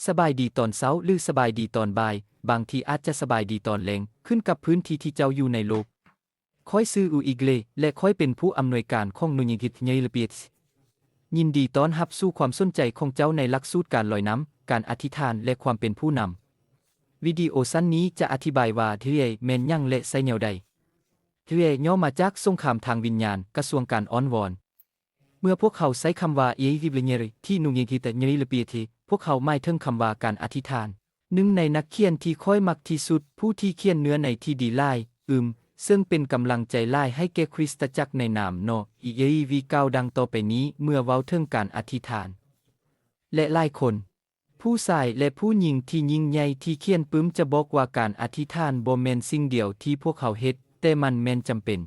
ສະບາຍດີຕອນເຊົ້າ ຫຼື ສະບາຍດີຕອນບ່າຍ, ບາງທີອາດຈະສະບາຍດີຕອນແລງ, ຂຶ້ນກັບພື້ນທີ່ທີ່ເຈົ້າຢູ່ໃນໂລກ. ຂ້ອຍຊື່ Uigle ແລະ ຂ້ອຍເປັນຜູ້ອຳນວຍການຂອງໜ່ວຍຍິງ Hitvnyeilpiet. ຍິນດີຕ້ອນຮັບສູ່ຄວາມສົນໃຈຂອງເຈົ້າໃນຫຼັກສູດການລອຍນ້ຳ, ການອະທິຖານ ແລະ ຄວາມເປັນຜູ້ນຳ. ວິດີໂອສັ້ນນີ້ຈະອະທິບາຍວ່າ Thriae ແມ່ນຫຍັງ ແລະ ໃຊ້ແນວໃດ. Thriae ຫຍໍ້ມາຈາກສົງຄາມທາງວິນຍານ, ກະຊວງການອ້ອນວອນ. ເມື່ອພວກເຮົາໃຊ້ຄຳວ່າ Hitvnyeilpiet ທີ່ໜ່ວຍຍິງ Hitvnyeilpiet, ພວກເຮົາໝາຍເຖິງຄຳວ່າການອະທິຖານ. ໜຶ່ງໃນນັກຂຽນທີ່ຂ້ອຍມັກທີ່ສຸດ, ຜູ້ທີ່ຂຽນເນື້ອໃນທີ່ດີຫຼາຍ, ອືມ, ເຊິ່ງເປັນກຳລັງໃຈຫຼາຍໃຫ້ແກ່ຄຣິສຕະຈັກໃນນາມ Noh Iyeivi ກ່າວດັ່ງຕໍ່ໄປນີ້ເມື່ອເວົ້າເຖິງການອະທິຖານ. ແລະ ຫຼາຍຄົນ, ຜູ້ຊາຍ ແລະ ຜູ້ຍິງທີ່ຍິ່ງໃຫຍ່ທີ່ຂຽນປຶ້ມຈະບອກວ່າການອະທິຖານບໍ່ແມ່ນສິ່ງດຽວທີ່ພວກເຮົາເຮັດ, ແຕ່ມັນແມ່ນຈຳເປັນ.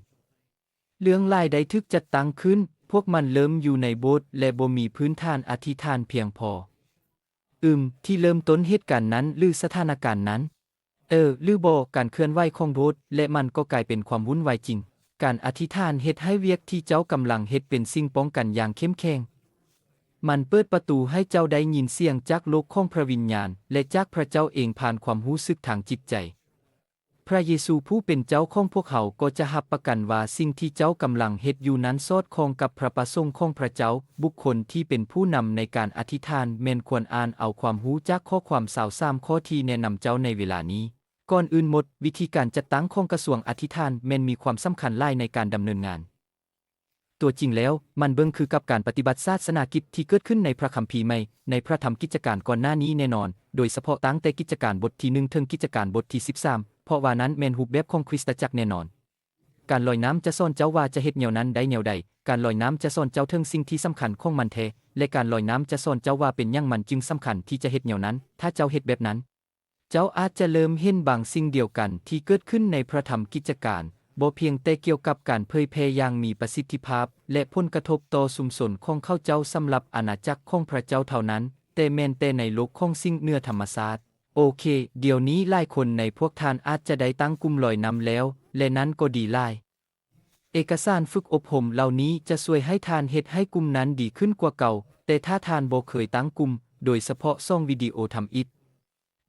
ເລື່ອງຫຼາຍໄດ້ຖືກຈັດຕັ້ງຂຶ້ນ, ພວກມັນເລີ່ມຢູ່ໃນໂບດ ແລະ ບໍ່ມີພື້ນຖານອະທິຖານພຽງພໍ. ອືມ, ທີ່ເລີ່ມຕົ້ນເຫດການນັ້ນ ຫຼື ສະຖານະການນັ້ນ. ເອີ ຫຼືບໍ່, ການເຄື່ອນໄຫວຂອງໂບດ ແລະ ມັນກໍກາຍເປັນຄວາມວຸ້ນວາຍຈິງ. ການອະທິຖານເຮັດໃຫ້ວຽກທີ່ເຈົ້າກຳລັງເຮັດເປັນສິ່ງປ້ອງກັນຢ່າງເຂັ້ມແຂງ. ມັນເປີດປະຕູໃຫ້ເຈົ້າໄດ້ຍິນສຽງຈາກໂລກຂອງພະວິນຍານ ແລະ ຈາກພະເຈົ້າເອງຜ່ານຄວາມຮູ້ສຶກທາງຈິດໃຈ. ພະເຢຊູຜູ້ເປັນເຈົ້າຂອງພວກເຮົາກໍຈະຮັບປະກັນວ່າສິ່ງທີ່ເຈົ້າກຳລັງເຮັດຢູ່ນັ້ນສອດຄ່ອງກັບພະປະສົງຂອງພະເຈົ້າ. ບຸກຄົນທີ່ເປັນຜູ້ນຳໃນການອະທິຖານແມ່ນຄວນອ່ານເອົາຄວາມຮູ້ຈາກຂໍ້ຄວາມຊາວສາມຂໍ້ທີ່ແນະນຳເຈົ້າໃນເວລານີ້. ກ່ອນອື່ນໝົດ, ວິທີການຈັດຕັ້ງຂອງກະຊວງອະທິຖານແມ່ນມີຄວາມສຳຄັນຫຼາຍໃນການດຳເນີນງານ. ຕົວຈິງແລ້ວ, ມັນເບິ່ງຄືກັບການປະຕິບັດສາສະໜາກິດທີ່ເກີດຂຶ້ນໃນພະຄຳພີໃໝ່, ໃນພະທຳກິດຈະການກ່ອນໜ້ານີ້ແນ່ນອນ, ໂດຍສະເພາະຕັ້ງແຕ່ກິດຈະການບົດທີໜຶ່ງເຖິງກິດຈະການບົດທີສິບສາມ, ເພາະວ່ານັ້ນແມ່ນຮູບແບບຂອງຄຣິສຕະຈັກແນ່ນອນ. ການລອຍນ້ຳຈະສອນເຈົ້າວ່າຈະເຮັດແນວນັ້ນໄດ້ແນວໃດ, ການລອຍນ້ຳຈະສອນເຈົ້າເຖິງສິ່ງທີ່ສຳຄັນຂອງມັນແທ້, ແລະ ການລອຍນ້ຳຈະສອນເຈົ້າວ່າເປັນຫຍັງມັນຈຶ່ງສຳຄັນທີ່ຈະເຮັດແນວນັ້ນ. ຖ້າເຈົ້າເຮັດແບບນັ້ນ, ເຈົ້າອາດຈະເລີ່ມເຫັນບາງສິ່ງດຽວກັນທີ່ເກີດຂຶ້ນໃນພະທຳກິດຈະການ, ບໍ່ພຽງແຕ່ກ່ຽວກັບການເຜີຍແຜ່ຢ່າງມີປະສິດທິພາບ ແລະ ຜົນກະທົບຕໍ່ຊຸມຊົນຂອງເຂົາເຈົ້າສຳລັບອານາຈັກຂອງພະເຈົ້າເທົ່ານັ້ນ, ແຕ່ແມ່ນແຕ່ໃນໂລກຂອງສິ່ງເໜືອທຳມະຊາດ. ໂອເຄ, ດຽວນີ້ຫຼາຍຄົນໃນພວກທ່ານອາດຈະໄດ້ຕັ້ງກຸ່ມລອຍນ້ຳແລ້ວ, ແລະ ນັ້ນກໍດີຫຼາຍ. ເອກະສານຝຶກອົບຮົມເຫຼົ່ານີ້ຈະຊ່ວຍໃຫ້ທ່ານເຮັດໃຫ້ກຸ່ມນັ້ນດີຂຶ້ນກວ່າເກົ່າ, ແຕ່ຖ້າທ່ານບໍ່ເຄີຍຕັ້ງກຸ່ມ, ໂດຍສະເພາະຊ່ອງວິດີໂອທຳອິດ,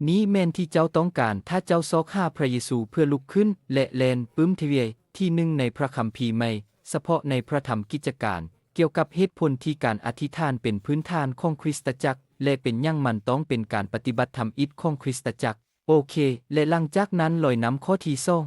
ນີ້ແມ່ນທີ່ເຈົ້າຕ້ອງການ ຖ້າເຈົ້າຊອກຫາພະເຢຊູເພື່ອລຸກຂຶ້ນ ແລະ ແລ່ນປຶ້ມ Thriae ທີໜຶ່ງໃນພະຄຳພີໃໝ່, ສະເພາະໃນພະທຳກິດຈະການ, ກ່ຽວກັບເຫດຜົນທີ່ການອະທິຖານເປັນພື້ນຖານຂອງຄຣິສຕະຈັກ ແລະ ເປັນຫຍັງມັນຕ້ອງເປັນການປະຕິບັດທຳອິດຂອງຄຣິສຕະຈັກ. ໂອເຄ, ແລະ ຫຼັງຈາກນັ້ນລອຍນ້ຳຂໍ້ທີສອງ.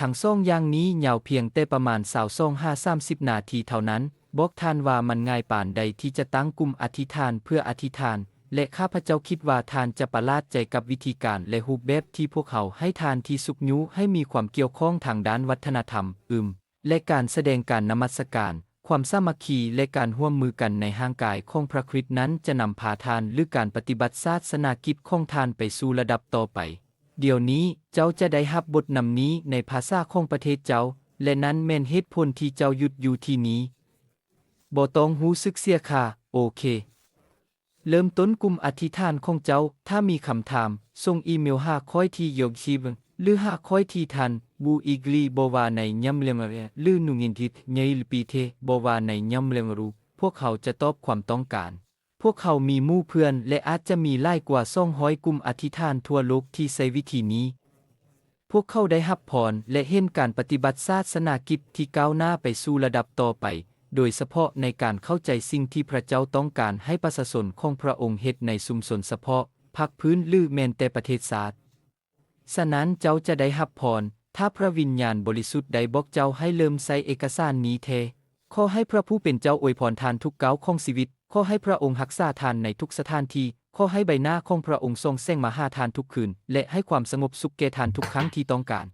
ທັງສອງຢ່າງນີ້ຍາວພຽງແຕ່ປະມານຊາວສອງຫາສາມສິບນາທີເທົ່ານັ້ນ. ບອກທ່ານວ່າມັນງ່າຍປານໃດທີ່ຈະຕັ້ງກຸ່ມອະທິຖານເພື່ອອະທິຖານ, ແລະ ຂ້າພະເຈົ້າຄິດວ່າທ່ານຈະປະຫຼາດໃຈກັບວິທີການ ແລະ ຮູບແບບທີ່ພວກເຮົາໃຫ້ທ່ານທີ່ຊຸກຍູ້ໃຫ້ມີຄວາມກ່ຽວຂ້ອງທາງດ້ານວັດທະນະທຳ, ອືມ, ແລະ ການສະແດງການນະມັດສະການ, ຄວາມສາມັກຄີ ແລະ ການຮ່ວມມືກັນໃນຮ່າງກາຍຂອງພະຄຣິດນັ້ນຈະນຳພາທ່ານ ຫຼື ການປະຕິບັດສາສະໜາກິດຂອງທ່ານໄປສູ່ລະດັບຕໍ່ໄປ. ດຽວນີ້ເຈົ້າຈະໄດ້ຮັບບົດນຳນີ້ໃນພາສາຂອງປະເທດເຈົ້າ, ແລະ ນັ້ນແມ່ນເຫດຜົນທີ່ເຈົ້າຢຸດຢູ່ທີ່ນີ້. ບໍ່ຕ້ອງຮູ້ສຶກເສຍຄ່າ. ໂອເຄ. ເລີ່ມຕົ້ນກຸ່ມອະທິຖານຂອງເຈົ້າ. ຖ້າມີຄຳຖາມ, ສົ່ງອີເມວຫາຂ້ອຍທີ່ Yogshivn ຫຼື ຫາຂ້ອຍທີ່ທ່ານ Uigle ບໍ່ວ່າໃນ Nyamlengre ຫຼື Nungintit Nyailpite ບໍ່ວ່າໃນ Nyamlengru. ພວກເຮົາຈະຕອບຄວາມຕ້ອງການ. ພວກເຮົາມີໝູ່ເພື່ອນ ແລະ ອາດຈະມີຫຼາຍກວ່າສອງຮ້ອຍກຸ່ມອະທິຖານທົ່ວໂລກທີ່ໃຊ້ວິທີນີ້. ພວກເຂົາໄດ້ຮັບພອນ ແລະ ເຫັນການປະຕິບັດສາສະໜາກິດທີ່ກ້າວໜ້າໄປສູ່ລະດັບຕໍ່ໄປ, ໂດຍສະເພາະໃນການເຂົ້າໃຈສິ່ງທີ່ພະເຈົ້າຕ້ອງການໃຫ້ປະຊາຊົນຂອງພະອົງເຮັດໃນຊຸມຊົນສະເພາະ, ພາກພື້ນ ຫຼື ແມ່ນແຕ່ປະເທດຊາດ. ສະນັ້ນເຈົ້າຈະໄດ້ຮັບພອນ ຖ້າພະວິນຍານບໍລິສຸດໄດ້ບອກເຈົ້າໃຫ້ເລີ່ມໃຊ້ເອກະສານນີ້ແທ້. ຂໍໃຫ້ພະຜູ້ເປັນເຈົ້າອວຍພອນທ່ານທຸກກ້າວຂອງຊີວິດ. ຂໍໃຫ້ພະອົງຮັກສາທ່ານໃນທຸກສະຖານທີ່. ຂໍໃຫ້ໃບໜ້າຂອງພະອົງສ່ອງແສງມາຫາທ່ານທຸກຄືນ ແລະ ໃຫ້ຄວາມສະຫງົບສຸກແກ່ທ່ານທຸກຄັ້ງທີ່ຕ້ອງການ.